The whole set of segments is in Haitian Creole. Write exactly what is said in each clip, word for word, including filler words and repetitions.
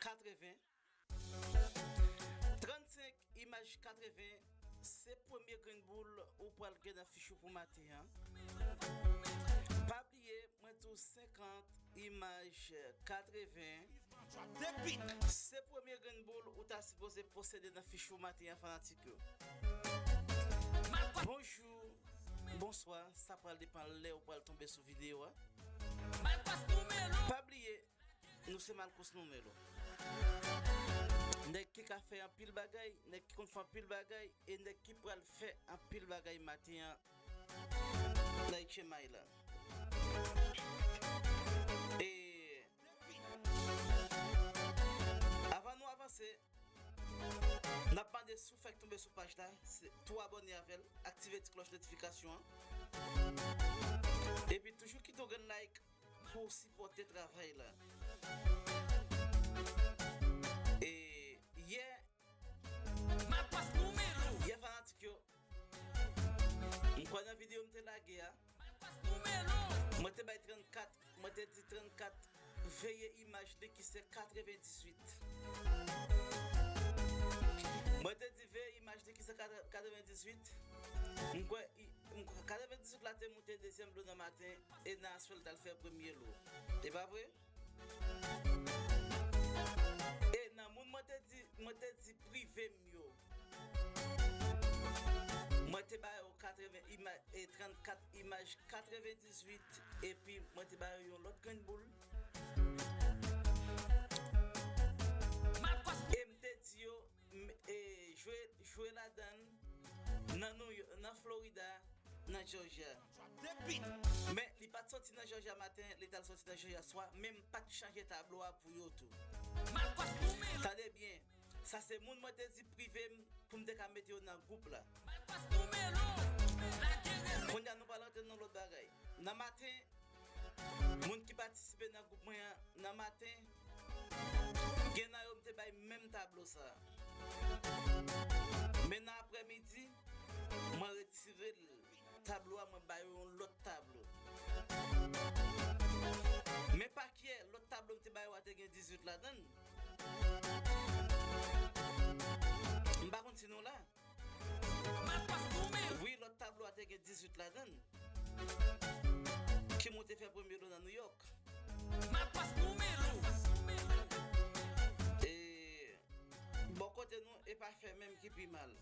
katreven. Trannsenk imaj katreven, se premye grenn boul ou pral gen nan fich ou pou maten an. Pa bliye, mwen di w senkant imaj katreven. Se premye grenn boul ou ta sipoze posede nan fich ou maten an, fanatik yo. Bonjou, bonswa, sa pral depann lè ou pral tonbe sou videyo a. Pa bliye, nou se Malcos Numelo. Nèg ki ka fè anpil bagay, nèg ki konn fè anpil bagay, e nèg ki pral fè anpil bagay maten an nan H M I la. E avan nou avanse, n ap mande si w fèk tonbe sou paj la, se tou abòne avè l, aktive ti klòch notifikasyon an. Epi toujou kite yon grenn like pou w sipòte travay la. E yè, yè fanatik yo, m kwè nan videyo m te lage a, mwen te bay trannkat, mwen te di trannkat veye imaj li ki se katrevendizuit. Mwen te di veye imaj li ki se katre-, katrevendizuit. M kwè, i- m kwè katrevendizuit la te moute dezyèm lo nan maten e nan aswè l t al fè premye lo. E pa vre? E nan moun mwen te di, mwen te di prive m yo, mwen te ba yo katreven ima-, e trannkat imaj katrevendizuit, epi mwen te ba yo yon lòt grenn boul. E m te di yo, m, e, jwe, jwe ladan l nan New York, nan Florida, nan Georgia. Men, li pa t sòti nan Georgia maten, li t al sòti nan Georgia swa, men m pa t chanje tablo a pou yo tou. Tande byen, sa se moun mwen te di prive m pou m te ka mete yo nan gwoup la. Kounye a nou pral antre nan lòt bagay. Nan maten, moun ki patisipe nan gwoup mwen an, nan maten, gen nan yo m te bay menm tablo sa. Men nan aprèmidi, mwen retire l. Tablo a, mwen ba yo yon lòt tablo. Men pa kyè, lòt tablo m te ba yo a te gen dizuit ladan l. M pa konn si nou la. Wi, lòt tablo a te gen dizuit ladan l. Ki moute fè premye lo nan New York. E, bò kote nou, e pa fè menm ki pi mal.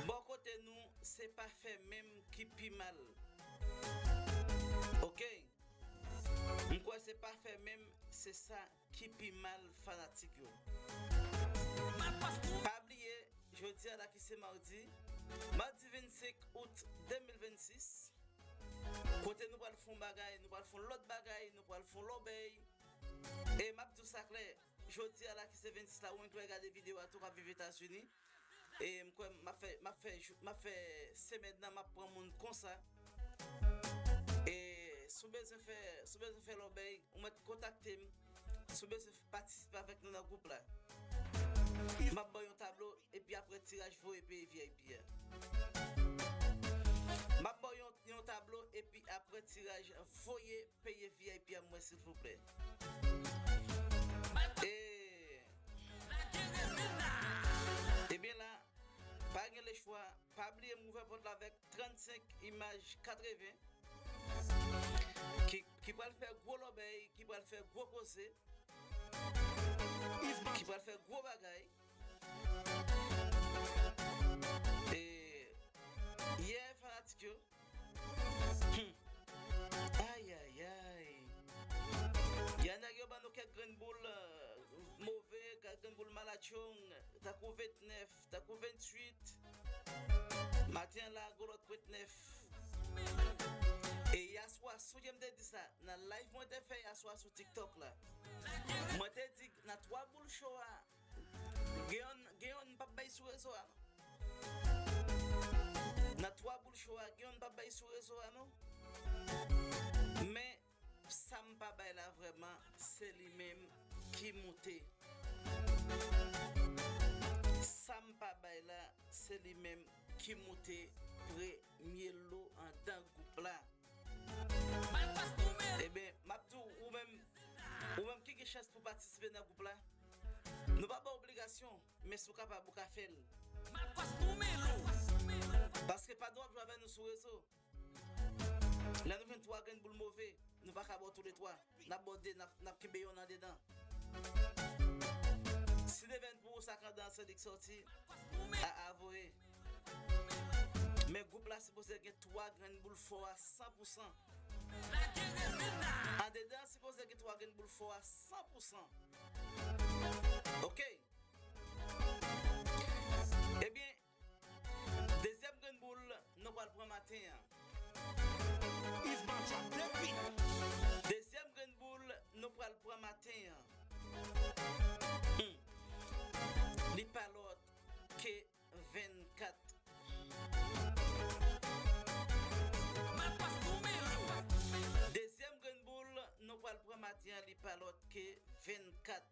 Bò kote nou, se pa fè menm ki pi mal. Oke? M kwè se pa fè menm, se sa ki pi mal, fanatik yo. Pa bliye, jodi a la ki se madi, madi vennsenk out de mil vennsis, kote nou pral fè yon bagay, nou pral fè yon lòt bagay, nou pral fè yon lòbèy. E m ap di w sa klè, jodi a la ki se vennsis la, ou menm ki pral gade videyo a tou k ap viv Etazini, e m kwè m ap fè, m ap fè jou, m ap fè semèn nan, m ap pran moun konsa. E si w bezwen fè, si w bezwen fè lòbèy, ou mèt kontakte m. Si w bezwen patisipe avèk nou nan gwoup la, m ap ba w yon tablo, epi apre tiraj voye peye V I P a. M ap ba w yon, yon tablo, epi apre tiraj voye peye V I P a mwen, silvouplè. E, ebyen la, pa gen lechwa, pa bliye m ouvè pòt la avèk trannsenk imaj katreven ki, ki pral fè gwo lòbèy, ki pral fè gwo koze, ki pral fè gwo bagay. E, yè, fanatik yo. Hmm. Ayayay. Yè, nèg yo ban nou kèk grenn boul, euh, move, kèk grenn boul malatchong, tankou vennèf, tankou venntuit. Maten an la, gwo lòt vennèf. E yaswa, sonje m te di sa, nan live mwen te fè yaswa sou TikTok la. Mwen te di, nan twa boul cho a, gen yonn, gen yonn m p ap bay sou rezo a, non. Nan twa boul cho a, gen yonn m p ap bay sou rezo a, non. Men, sa m pa bay la vrèman, se li menm ki moute. Sa m pa bay la, se li menm ki moute premye lo anndan gwoup la. Ebyen, m ap di w, ou menm, ou menm ki gen chans pou w patisipe nan gwoup la. Nou pa ba w obligasyon, men si w kapab, ou ka fè l. Makòs Pomelo. Paske pandan w ap jwe avè nou sou rezo, lè nou jwenn twa grenn boul move, nou pa ka ba w toulètwa. N ap ba w de, n ap, n ap kenbe yonn andedan. Si devèn pou ou, sa k andan an, se li k sòti. A a voye. Men gwoup la sipoze gen twa grenn boul fò a san pou san. Andedan an sipoze gen twa grenn boul fò a san pou san. Oke. Ebyen, dezyèm grenn boul nou pral pran maten an. Dezyèm grenn boul nou pral pran maten an. Hmm. Li pa lòt ke vennkat. Dezyèm grenn boul nou pral pran maten an, li pa lòt ke vennkat.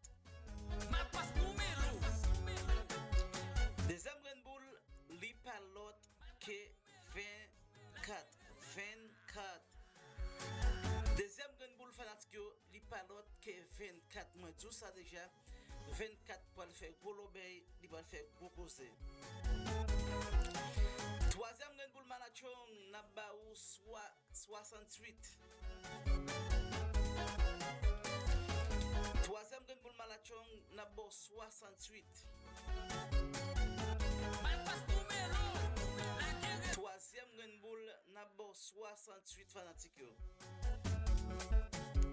Dezyèm grenn boul, li pa lòt ke vennkat. Vennkat. Dezyèm grenn boul, fanatik yo, li pa lòt ke vennkat. Mwen di w sa deja, vennkat pral fè gwo lòbèy, li pral fè gwo koze. Twazyèm grenn boul, Malatchong, n ap ba ou swa, swasanntuit. Twazyèm grenn boul, Malatchong, n ap ba w swasanntuit. Twazyèm grenn boul, n ap ba w swasanntuit, fanatik yo.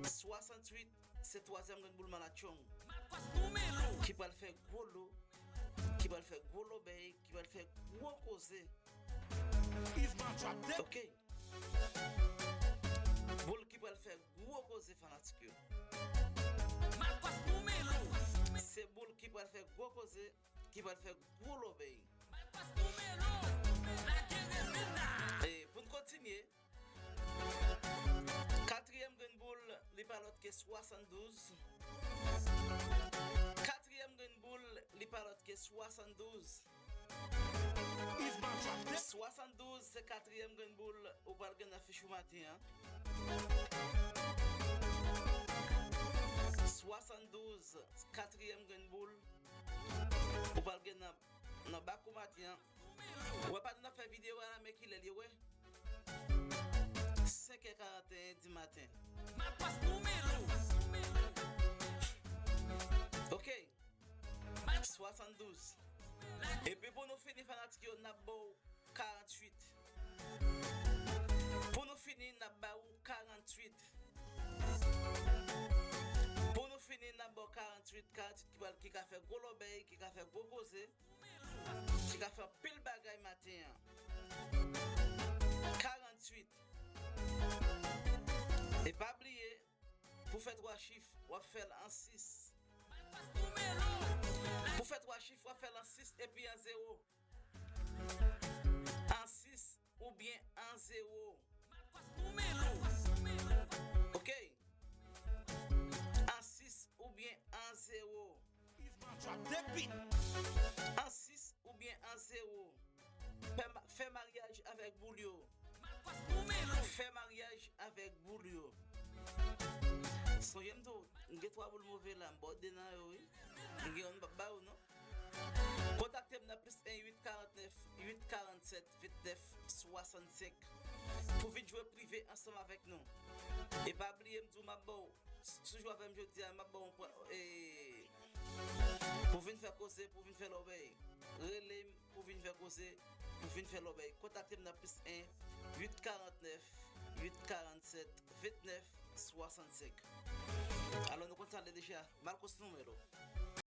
Swasanntuit, se twazyèm grenn boul, Malatchong, ki pral fè gwo lo, ki pral fè gwo lòbèy, ki pral fè gwo koze. Oke. Boul ki pral fè gwo koze, fanatik yo. Se boul ki pral fè gwo koze, ki pral fè gwo lòbèy. E pou n kontinye, katriyèm grenn boul, li pa lòt ke swasanndouz. Katriyèm grenn boul, li pa lòt ke swasanndouz. Swasanndouz, se katriyèm grenn boul ou pral gen nan fich ou maten an. Swasanndouz, katriyèm grenn boul ou pral gen nan, nan bak ou maten an. Ou wè, pandan n ap fè videyo a la, men kilè l ye, wè. Senk è karanteyen di maten. Makòs Pomelo. Oke. Swasanndouz. Epi pou nou fini, fanatik yo, n ap ba w karanntuit. Pou nou fini, n ap ba ou karanntuit. Pou nou fini, n ap ba w karanntuit, karanntuit ki pral, ki ka fè gwo lòbèy, ki ka fè gwo koze, ki ka fè anpil bagay maten an. Karanntuit. E pa bliye, pou fè twa chif, w ap fè l an sis. Pou fè twa chif, w ap fè l an sis epi an zewo. An sis oubyen an zewo. Oke. An sis oubyen an zewo. An sis oubyen an zewo. Fè ma-, fè maryaj avèk boul yo. Fè maryaj avèk boul yo. Sonje m tou, m gen twa boul move la, m ba w de nan yo, wi. M gen yon m p ap ba ou, non. Kontakte m nan plis en uit karantnèf uit karannsèt vennèf swasannsenk pou vin jwe prive ansanm avèk nou. E pa bliye, m di w, m ap ba w, si w jwe avè m jodi a, m ap ba w yon pwa-, e, pou vin fè koze, pou vin fè lòbèy. Rele m pou vin fè koze, pou vin fè lòbèy. Kontakte m nan plis en uit karantnèf uit karannsèt vennèf swasannsenk. Alò, nou konn sa l ye deja. M al kontinye w.